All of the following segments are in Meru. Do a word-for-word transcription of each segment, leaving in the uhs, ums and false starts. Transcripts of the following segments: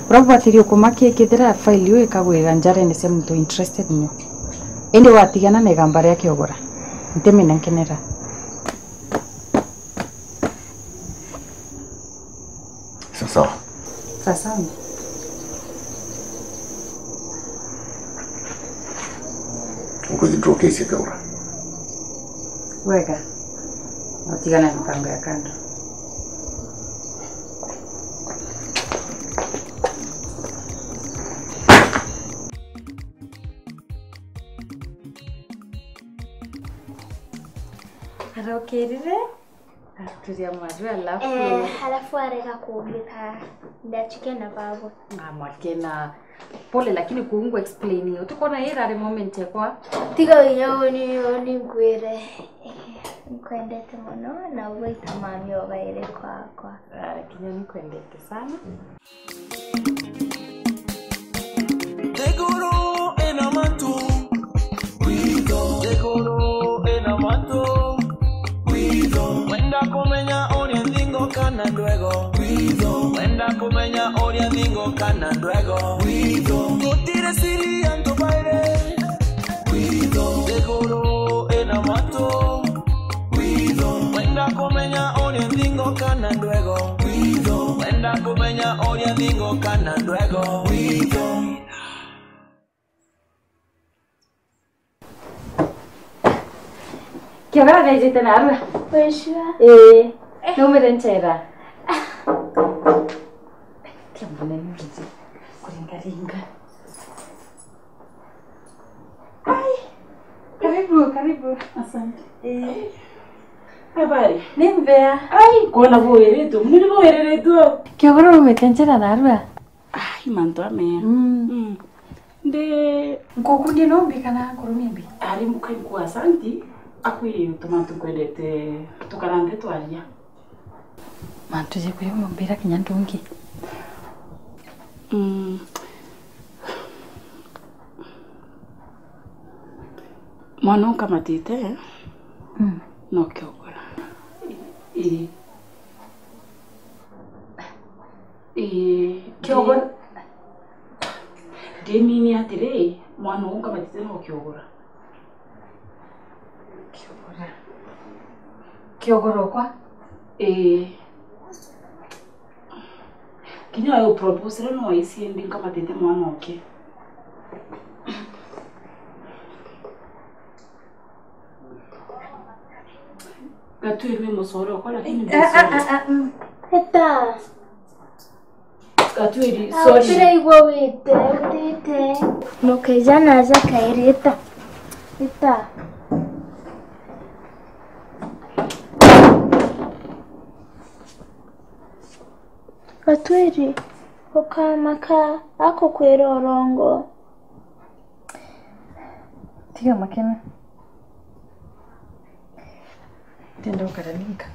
Uria bwatirie ukumakia ikithira file iu ikagwira njarene cia muntu interested nio. Indi watigana na igamba ria Kiogora. Ntimina nkenera. Sawa sawa. Sawa sawa. Nkuwithdraw case ya Kiogora. Wega. Utigana na mipango ya kando. Arokirire, aturia mwaru, alafu eh, alafu arega kumbita, ndachukia na babo. Ah, mwakena. Pole, lakini kuungu explain. Utikona irari moment yakwa. Tiga uyo ni, ni ngwire. Nkwendete muno, na ugwita mami obaire kwakwa. Ah, kinya nikwendete sana. Nthiguru ina matu, witho. Nthiguru ina matu, witho. Wenda kumenya uria nthingo kana ndwego, witho. Wenda kumenya uria nthingo kana ndwego, witho. Gutiri siri antu bairi. Witho, nthiguru ina matu. Witho, wenda kumenya uria nthingo kana ndwego. Witho, wenda kumenya uria nthingo kana ndwego. Witho. Kiogora thaijite narua. Wishua? Ii. Naumire nchera. Tia munene nje. Kuringaringa. Ai. Karibu, karibu. Asante. Eh. Habari? Ni mbea. Ai, kwona bwiritu. Muni bwiritu. Kiogora umite nchera narua. Ai, mantu amea. Mm. Mm. Ndi nkukundi no mbi kana nkurumia mbi? Ari mukai ku asanti. Akwiri tumantu nkwendete tukarange twaria. Mantu jikuri mumbira kinya ndungi. Mm. Mwana unkamatite. Mm. No Kiogora. Ii. Ii. Kiogora. Ndimini atiri, mwana unkamatite no Kiogora. Kiogora. Kiogora okwa? Ii. Kinya uyu propose no aisi ndi nkamatite mwana oke. Gatwiri wi mucore okwa lakini ndi mucore. Eta. Gatwiri, sorry. Tiraigua wite, utite. Nukeja naja kairi, ita. Ita. Gatwiri, ukamaka akukwira urongo. Tiga makena. Ndenda gukara ninka.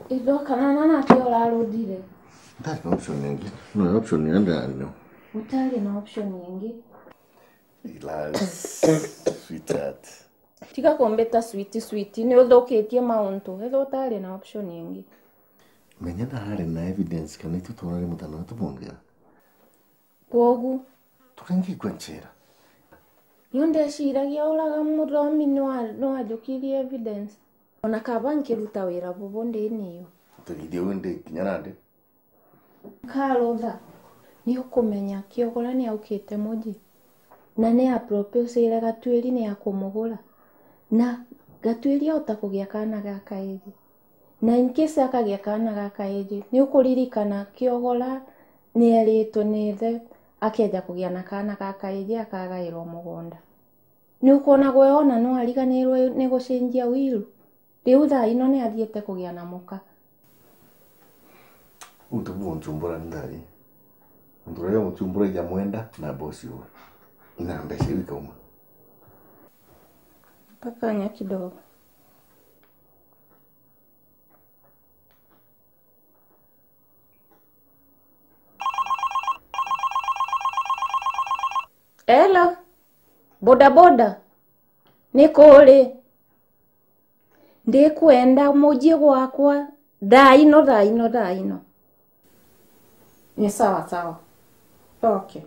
Ithwa kana na nake urarudire? Ndari na option ingi. No option ya ndari no. Utari na option ingi. Relax, sweetheart. Tiga kumbita sweet, sweet. Ni uthukitie mauntu. Ethwa utari na option ingi. Menya ndari na evidence kana itu twarari mutana tubongera. Kwogu. Turengigwe nchera. Niu ndeciragia uraga muthomi nwa-, nwajukirie evidence. Ona kaba nkiruta wira bubu ndini yo. Nturithie uu ndi kinya nandi? Karutha, ni ukumenya Kiogora ni aukite muji. Na ni a proposire Gatwiri ni akumugura. Na Gatwiri auta kugia kaana ga kairi. Na in case akagia kaana ga kairi, ni ukuririkana Kiogora ni eritwe ni ithe akeja kugia na kaana ga kairi akagairwa mugunda. Ni ukwona gwe ona no ariganirwe ni gucenjia will? Riu thaa ino ni athiite kugia na muka. Untu bu unchumbura ni ndari. Untu uria unchumbura ija mwenda na boss uwe. Ina mbeca iu ikauma. Mpaka nya kidogo. Hello, bodaboda, ni kuri? Ndikwenda mucii gwakwa thaa ino, thaa ino, thaa ino. Ni sawa sawa. Okay.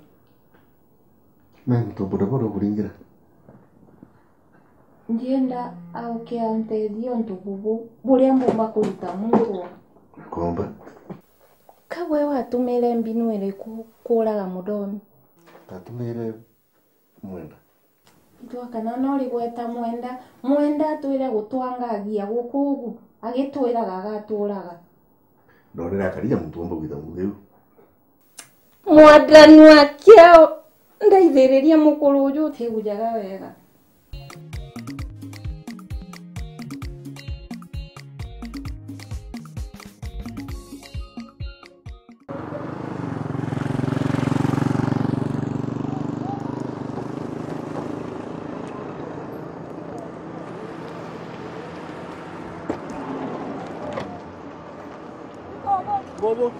Mento bodaboda ukuringira? Ndienda auke antethie untu bubu buria mbumba kuruta muntu. Komba. Ka we watumire mbinu iriku kuuraga Mudomi? Tatumire Mwenda. Itwa kana no rigweta Mwenda, Mwenda atwire gutwangagia guku ugu, agitwiraga agaturaga. Ndonire akari ja muntu umba gwita ngugi iu. Mwathani wa kiao, ndaithiriria mukuru uju utigujaga wega. Bobo.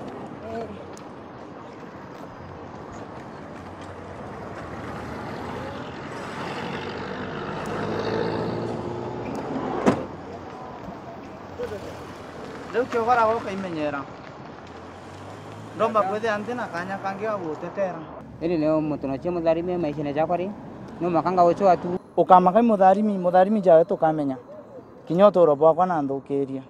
Riu kiogora guka imenyera. Ndomba kwithia nti na kanya kangi ga gutetera. Indi ni muntu nochie mutharimi maishene jakwa ri, no maka ngauchwa tu. Ukamaka i mutharimi, mutharimi jawe tukamenya. Kinya uturo bwakwa na nthukiria.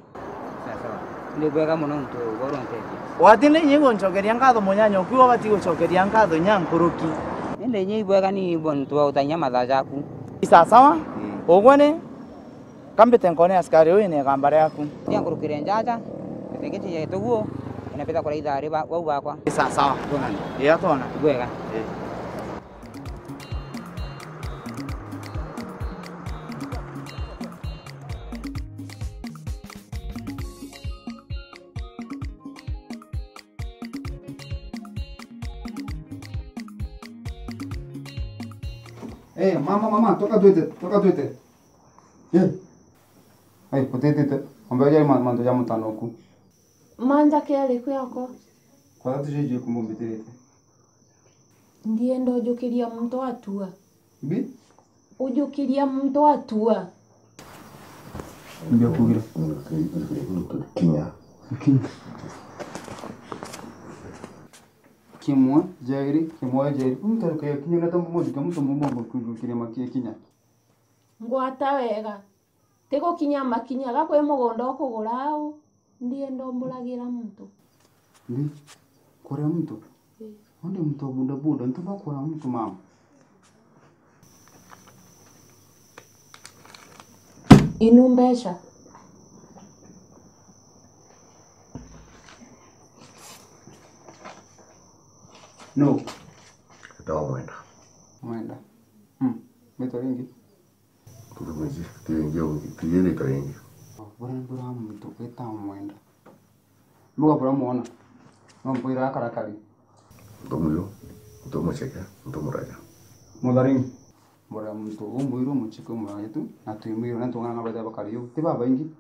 Sawa sawa. Ni bwega mono ntu bwa urontethia. Watinda inya iguncokeria nkatho munyanya uku, ubati gucokeria nkatho inya nkuruki. Indi inya ibwega ni bo ntu bwa utanyia mathaa jaku. Sawa sawa. Mm. Ugwe ni Kambite nkone askari uyu ni igamba riaku. Tia nkurukire njaja, gitengi cieje gituguo, na pita kuraitha ari ba-, bau bakwa. Sawa sawa. Twonane. Iya, twona. Bwega. Ii. Eh, mama, mama, toka twite, toka twite. Eh. Ai, utitite. Ombe jari ma-, mantu ja mutanoku. Manja keri kwioko. Kwa tatu jiji kumumbitirite. Ndienda ujukiria muntu atua. Mbi? Ujukiria muntu atua. Mbia kugira. Kinya. Kinya. Kimwe, jairi, kimwe, jairi. Muntu aruke kinya na tamu moja, kamu tamu moja kujukiria makia kinya. Ngwata wega. Tigukinya makinya ga kwi mugunda ukugura au, ndienda umburagira muntu. Ndi kuria muntu? Ii. Undi muntu wa bodaboda, ntu bakura muntu mama. Inu mbeca. No. Etawa Mwenda. Mwenda. Hmm. Mbitwa ringi? Tuthimiji, ti ingi ungi, ti iri ta ingi. Bura, bura muntu wita Mwenda. Mbuga bura mwona. No mbwira akarakari. Muntu mwiru, muntu mucheke, muntu muraja. Mutharingi. Bura muntu umwiru, mucheke, muraja tu, na twi mwiru, na tung'ana ng'abete bakari yu. Ti babaingi.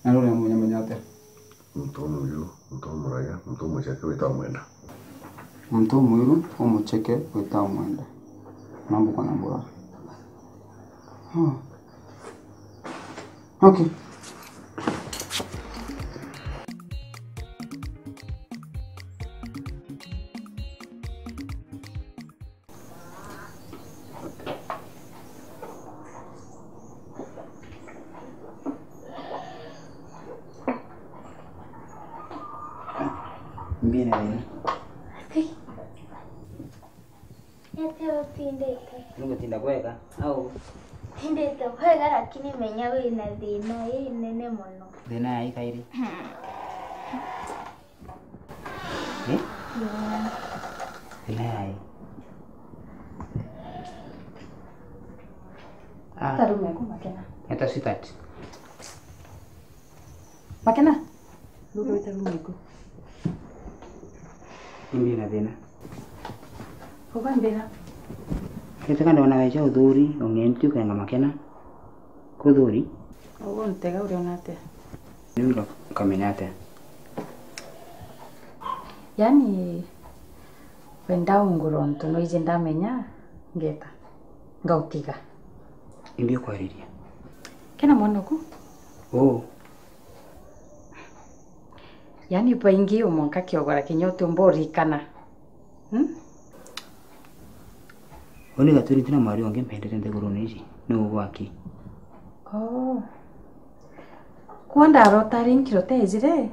Na nuria munyamenya atia? Muntu umwiru, muntu umuraja, muntu umucheke witwa Mwenda. Muntu umwiru umucheke witwa Mwenda. No mbukona mbura. Ah. Okay. Mbina nini? Ati. Ati utindite. Nugutinda kwega au? Tindite kwega, lakini menya wina thina inene mono. Thina ya ikairi? Hmm. Eh? Thina ya i? Ah. Tarume ku Makena. Eta sweetheart. Makena. Nuka wita rume ku. Imbi na thina. Ubambira. Kete kanda wana wecha uthuri, ung'enti ukenga Makena. Kuthuri? Uguo ntega uriona atia? Niu nkamenya atia? Yaani, wenda ungura untu nwiji ndamenya, Ngeta. Ngautiga. Imbi ukwariria. Kena mwana oku? Uu. Yaani baingi umwanka kiogora kinya utiumba urikana. Hmm? Uni Gatwiri ntina mwari ungi mpendete nthiguruni iji. Nuu gwaki? Oh. Kwa ndarota ari nkiro tejire,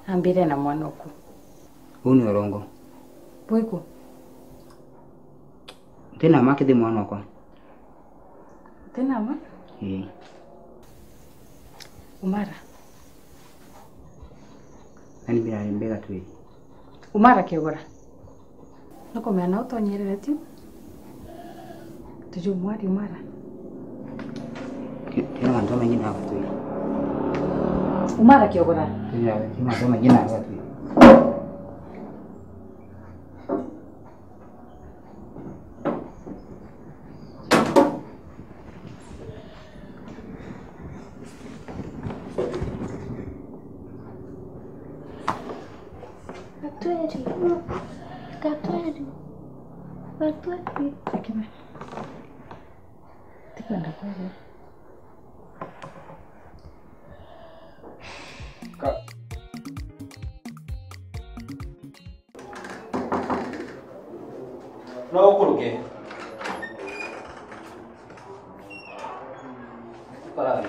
ambire na mwana oku. Uu ni urongo. Bwiku? Ntina ma kithi mwana okwa. Ntina ma? Ii. Umara. Nani mbira mbega twi? Umara kiogora. Nukumenya na utonyerere tiu. Tuju mwari umara. Ki-, kina mantu maingi na batwi. Umara kiogora. Kina, kina mantu maingi na batwi. Gatweri. Gatweri. Gatweri. Akime. Tikwenda kweli. Ka- No ukuruke. Karani.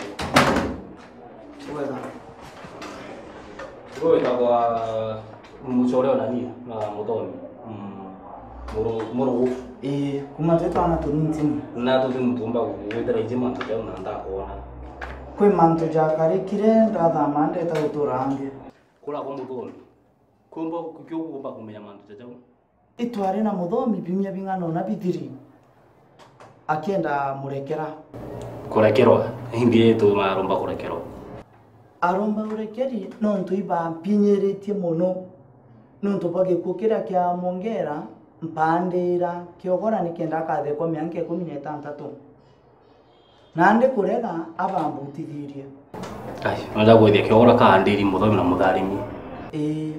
Wega. Ngwita kwa mucore o nani na muthomi. Mm. Muru-, murugu. Ii, kuma twi twana tunini tini. Na tuti mutumba gwitira iji mantu jau na ndakwona. Kwi mantu jakarikire, ndathama ndeta gutura angi. Kura kwa muthomi. Kumba, kio kumba kumenya mantu ja jau. Itwari na muthomi bimia bing'ana una bithiri, akienda murekera. Kurekerwa? Imbi tu maromba kurekerwa? Aromba urekeri nontu ibampinyiritie mono, nontu bwa gikuu kiria kia Mwongera, mpandira kiogora nikenda akathekwa mianka ikumi na itantatu. Nandi kurega abambutithirie. Ai, noja kwithia kiogora kaandiri muthomi na mutharimi. Ii,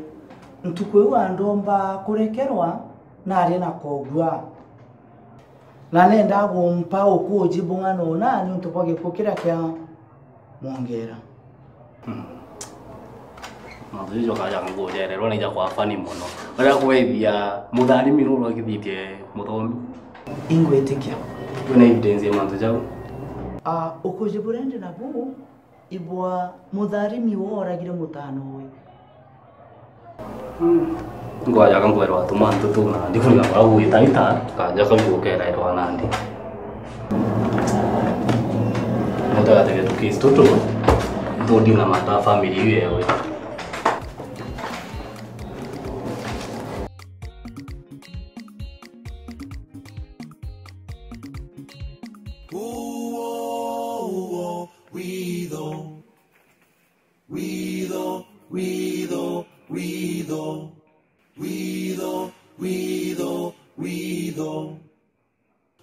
ntuku iu andomba kurekerwa nari na kogua. Na nenda gumpa ukuuji bung'ana una niuntu bwa gikuu kiria kia Mwongera. Hmm. Mantu jau kaja ngujererwa ni ja kwa fani mono. Uria kwethia mutharimi ruru akithitie muthomi. Ingwitikia. Kwina evidence ya mantu jau? Ah, ukuuji buria ndi nabu ibwa mutharimi woragire mutano we. Ngwaja ka ngwerwa tu mantu tu na ndikuriga kwa gwita ita, kaja ka gukerairwa nandi. Muntu agatege tu case tutu, tu ndi na mantu a family iu yewe. Uo, uo, witho. Witho, witho, witho. Witho, witho, witho.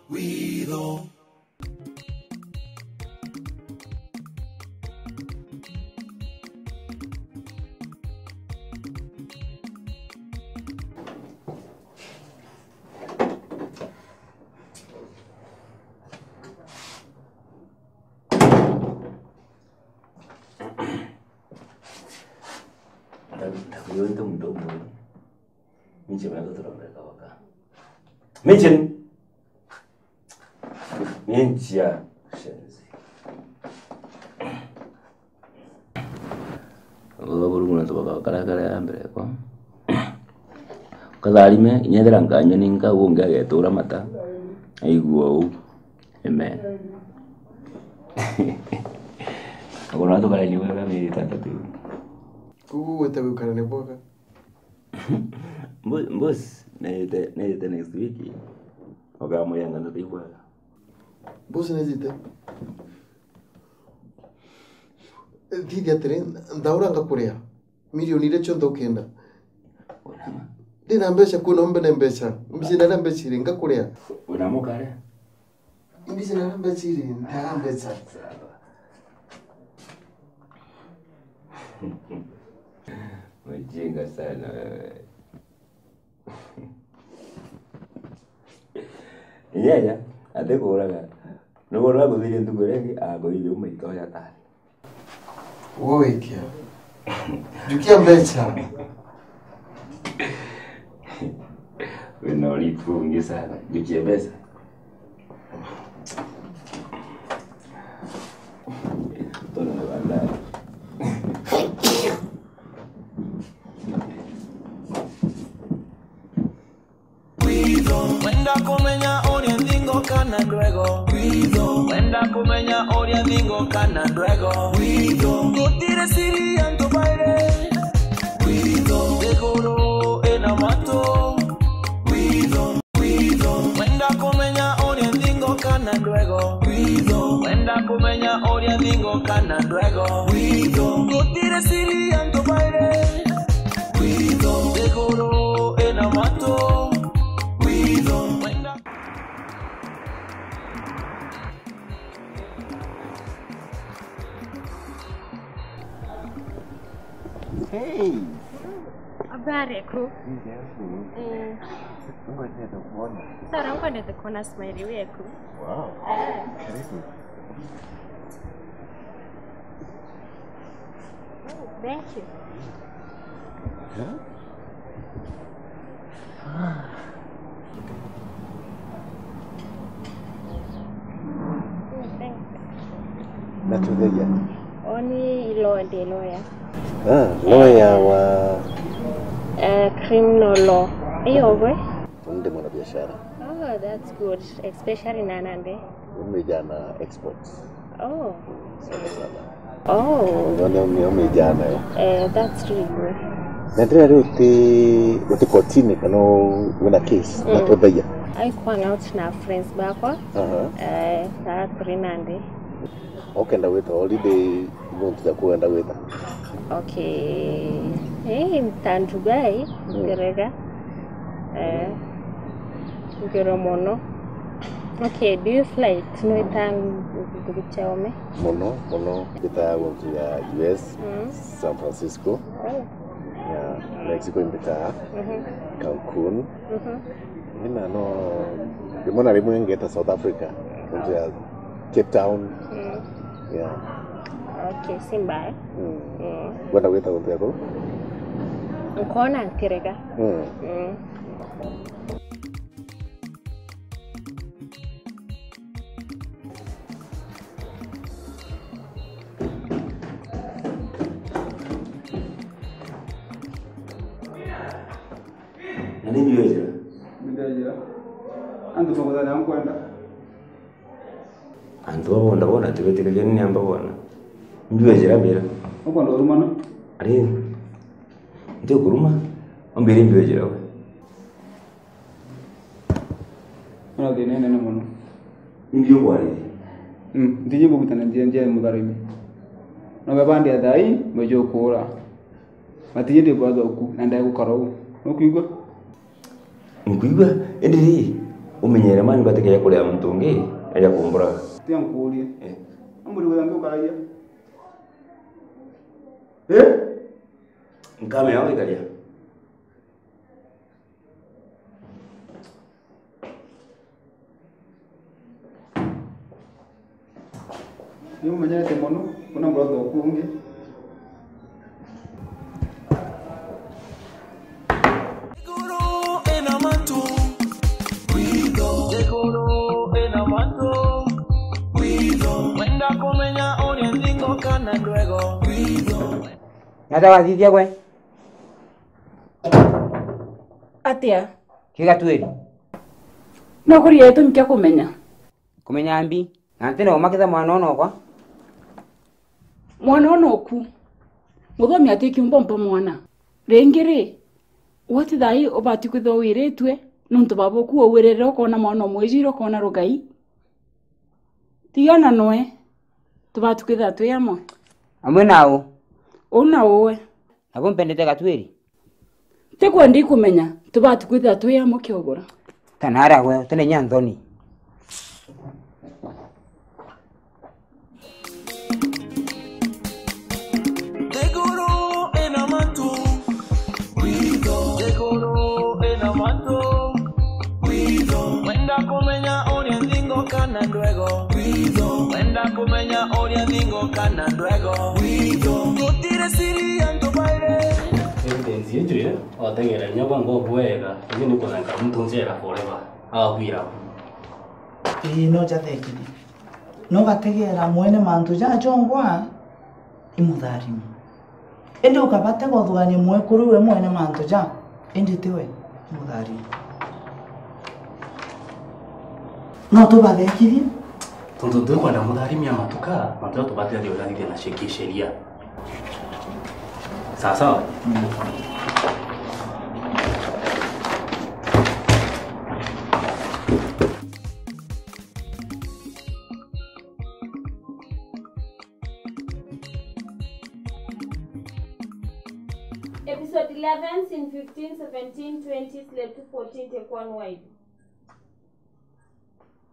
Witho. Ndakuyoite muntu umwe. Miche mendo turambere kabaka. Miche. Miche. Shenzi. Baba Murungu na tubaka kara kara ya mbere kwa. Ukatharime, inya ethira nkanyua ni nkau ungi agetura mata. Aigua uu. Amen. Akona tukarani wega mieri itantatu. Kugu gwita gwikara ni bwega. Mbo-, mbosi, nejite, nejite next week. Okamwira ngano ti bwega. Mbosi nejite. Thithia atiri, nthaura ngakuria. Milioni iria cionthe ukenda. Wina ma? Ndina mbeca, kwina umbe na mbeca. Mbici na mbeca iri, ngakuria. Wina mukare? Mbici na mbeca iri, ndara mbeca. Mjinga sana wewe. Yaya, atikuraga. Niguo naguthirie ntuku iria ingi, akwithia uma itoya tari. Uguo wikia. Jukia mbeca. Wina uriku ungi sana. Jukia mbeca. Tona na bandari. Wenda kumenya uria nthingo kana ndwego. Wenda kumenya uria nthingo kana ndwego. Gutiri siri antu bairi. Iguru ina matu. Wenda kumenya uria nthingo kana ndwego. Wenda kumenya uria nthingo kana ndwego. Gutiri siri antu bairi. Iguru ina matu. Wenda Hey! Habari yako? Nzuri. Mm. Ngwendete kuona. Sara, ngwendete kuona smile yeku. Wow. Eh. Karibu. Oh, thank you. Huh? Na tuthegia. Oni lawyer, ndi lawyer. Ah, lawyer wa Eh, criminal law. Iyo gwe? Ndi mwanabiashara. Oh, that's good. Especially na nandi. Umejana exports. Oh. Sana sana. Oh. Ndio, ndio, ndio, umejana yo. Eh, that's really good. Na ndira ri uti, uti kotini kana wina case, mm, na tuthegia. I go hang out na friends bakwa. Aha. Eh, na kuri nandi. Ukenda gwita holiday, nontu ya kwenda gwita. Okay. Eh, ta Dubai, mm, ngerega. Eh, ngero mono. Okay, do you fly? Nwita ngugi cia ome? Mono, mono. Mbita gontu ya U S, mm, San Francisco. Oh. Ya, Mexico imbita, mhm, Cancun. Mhm. Ina no, rimwe na rimwe ngeta South Africa, gontu ya Cape Town. Mm. Yeah. Okay, si mbaya. Mm. Mm. Wenda gwita gontu ya kuru? Nkona ntirega. Mm. Mm. Na ni mbio njira. Mbio njira. Antu bakuthana nkwenda. Antu aba bonda bona tibetikagia ni amba bona. Mbio njira mbira. Ukwenda urumana? Ari. Nti kuruma. Ombire mbio njira we. Una thina inene mono. Imbio kwari. Mm, ntiji ngugutana njia njia mutharimi. No bebandi athai, mwejo kura. Matiji ndi bwathoku, na ndai gukara uu. Nukwigua? Nkwigua, indi ri, umenyere mani batikeja kuria muntu ungi, eja kumbura. Tia nkurie. Eh. Amburi wira ngi ukaragia. Eh? Nkamenya wikaria. Ni umenyete mono, kuna murotho kungi. Iguru ina matu, witho. Iguru ina matu, witho. Wenda kumenya uria nthingo kana ndwego, witho. Nata wathithia gwe? Atia? Kigatwiri. No kuria gitumi kia kumenya. Kumenya mbi. Na ntina umakitha mwana ona okwa. Mwana ona oku. Muthomi ati kiumba mpa mwana. Ringi ri, wati thai ubati kwithwa wiritue, nontu baba oku waugirire ukona mwana umwijire ukona rugai. Tigana noe. Tubati kwithwa twi amwe. Amwe na u? U na uwe. Nabo mpendete gatwiri? Tikwenda ikumenya, tubati kwithira twi amwe kiogora. Kana ara gwe, utene nya nthoni. Nthiguru ina matu, witho. Nthiguru ina matu, witho. Wenda kumenya Kumenya uria thingo kana ndwego. Gutire siri ya antu bairi. Evidence iji, wategera inya bwango bwega, iji ni kuthenga muntu njera forever. Agwira. Ii, no jathekire. No gategera mwene mantu ja jongwa, i mutharimi. Indi ukabate guthugaania mwekuru we mwene mantu ja, indi tiwe mutharimi. No tubathekithie. Tontu twikwenda mutharimi amatuka, mantu ja tubate athithia na cia kisheria. Sawa sawa? Mm. Episode eleven, scene fifteen, seventeen, twenty, slave two fourteen, take one wide.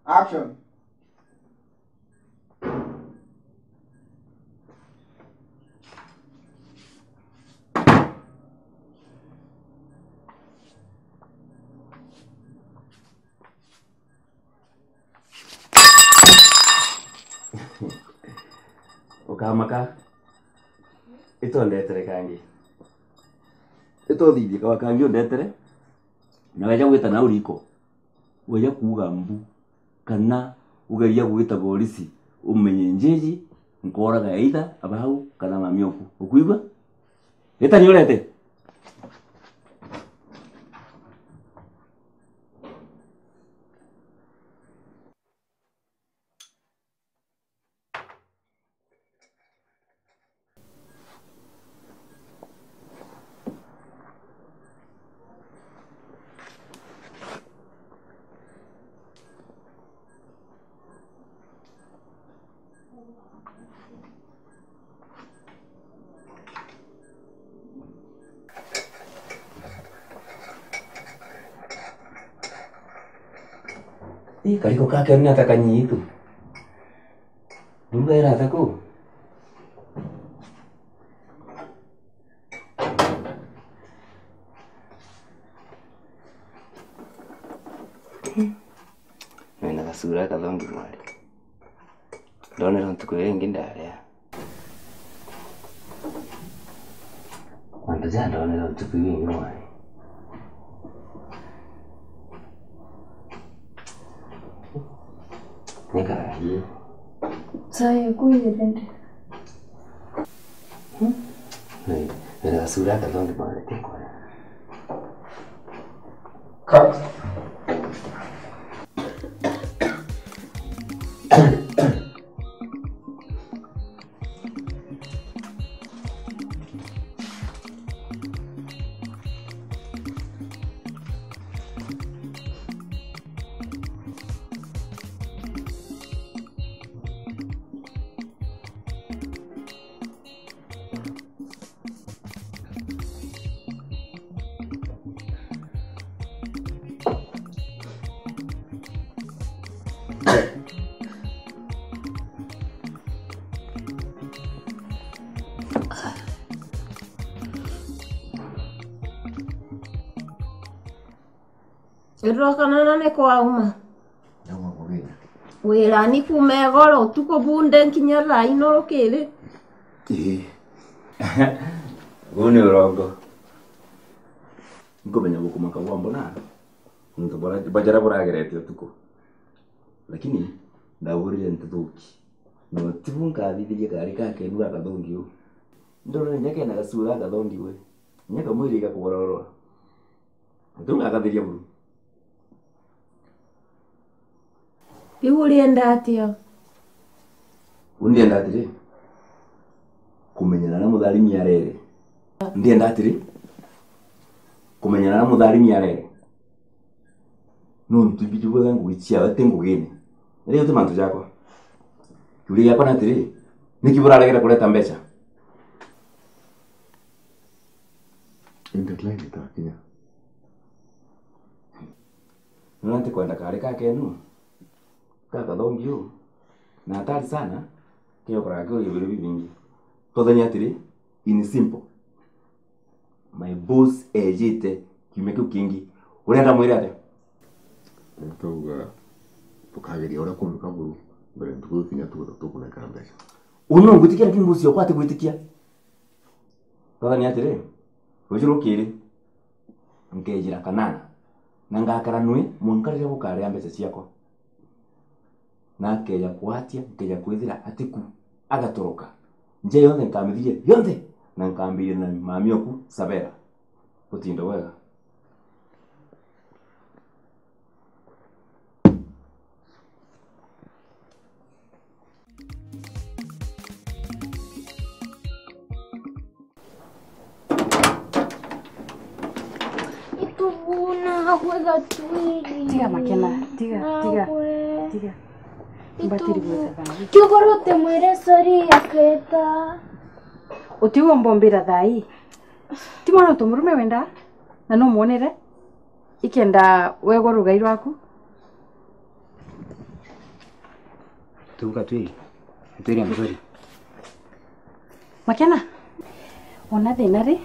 Action. Ukamaka, itondetere kangi. Itothithie kawa kangi undetere, na weja gwita na uriko, weja kuuga mbu, kana ugeria gwita borisi, umenye njeji, nkooraga either abau kana mami oku. Ukwigua? Ita ni urete. Ii, kariko kake ni ata kanyitu? Nduga ira ata kuu? Wina gacura kathongi mwari. Ndonera ntuku iria ingi ndaria. Mantu ja ndonera ntuku iria ingi mwari. Nikaria. Sayo kuire ndi. Wina gacura kathongi mwari, tikwona. Cut. Irokanana ni kwauma. Ndauma kuthina. Wirani kuuma igoro utuku bunde nkinya thaa ino rukiri. Ii. Uu ni urongo. Nkumenya gukumaka gwa mbona nontu bwa jaria buragerete utuku. Lakini ndaurire nti thuki. No tibu nkathithirie kari kakenu gakathongi uu. Ndorere inya kena gacura gakathongi we. Inya kamwiri gakugororwa. Ntu ngakathiria buru. Riu urienda atia? Uu ndienda atiri, kumenyana na mutharimi arere. Ndienda atiri, kumenyana na mutharimi arere. Nontu ibi biothe ngugi ciawe ti ngugine. Iria ti mantu jakwa. Kiuria giakwa ni atiri, niki buraregere kureta mbeca? Indi deadline itakinya. Nona ntikwenda kari kakenu, gakathongi uu, na hatari sana, keokoraga kiuria biria bibingi. Twathanie atiri, in simple. My boss ejite kiumia kiu kingi. Urenda mwire atia? Ndauga tukageria uria kumwika buru. Mbere ntuku ikinya tu tukunengera mbeca. Uu nungwitikia, lakini mbusi okwa atigwitikia. Twathani atiri, ruciu rukiri, nkejira Kanana, na ngakara nwi mwanka riria gukaria mbeca ciakwa. Na akeja kwatia, nkeja kwithira atiku, agatoroka. Nja yonthe nkamithiria yonthe, na nkambiria na mami oku Sabera. Gutinda bwega. Itubu, nagwe Gatwiri. Tiga Makena, tiga, tiga, nagwe. Tiga. Mbatiri gweta thayu. Kiuguru utimwire sorry aketa. Utiumba umbira thaai. Ti mwana utu murume wenda, na numwonere. Ikenda wegwa rugai rwaku. Tuka twi, twiri mzuri. Makena, ona thina ri,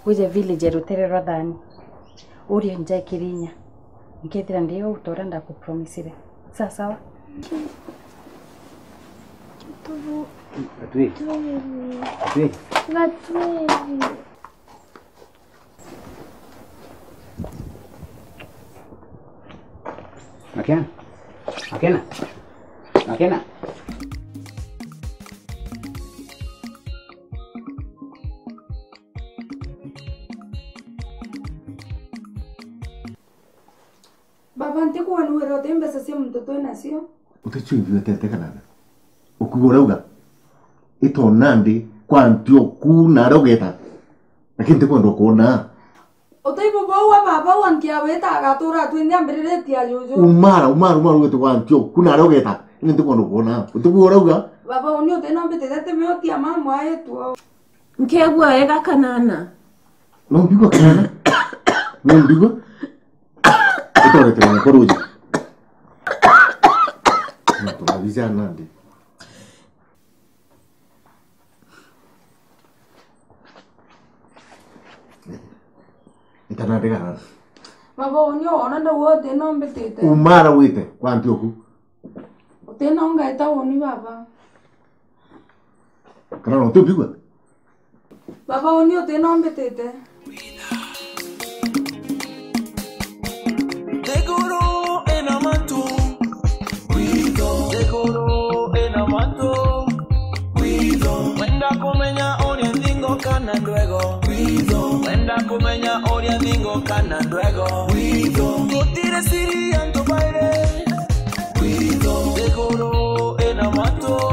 uje village ya rutere rwa thani. Urie nja ikirinya. Nkethira ndi o utora ndakupromisire. Sawa sawa? Tubu. Atwi. Tubu. Atwi. Gatwiri. Makena. Makena. Makena. Baba, ntikwona wira uti mbeca cia muntu twi nacio. Uticio ithuetete kana na? Ukuigua urauga? Itona ndi kwa nti oku na aria ugeta. Lakini ntikwenda ukwona. Utaibu bau wa baba wa nkia wita agatura atwi ni ambiriritie ajuju. Umara, umara, umara ugete kwa nti oku na aria ugeta. Lakini ntikwenda ukwona. Utikwigua urauga? Baba, uni uti na mbitite ti miotia ma mwaitwo. Nkegua wega Kanana. No mbigua Kanana. No mbigua. Utorete na kwa ruji. Tuna vijana ndi. Itana ndigana. Baba, uni wona ndauga uti no mbitite. Umara wite kwa nti oku. Uti no ngaita uni baba. Kana no utimbigua? Baba, uni uti no mbitite. Nthiguru ina mantu. Kwitho. Nthiguru ina mantu. Kwitho. Wenda kumenya uria nthingo kana ndwego. Kwitho. Wenda kumenya uria nthingo kana ndwego. Kwitho. Gutiri siri antu bairi. Kwitho. Nthiguru ina mantu.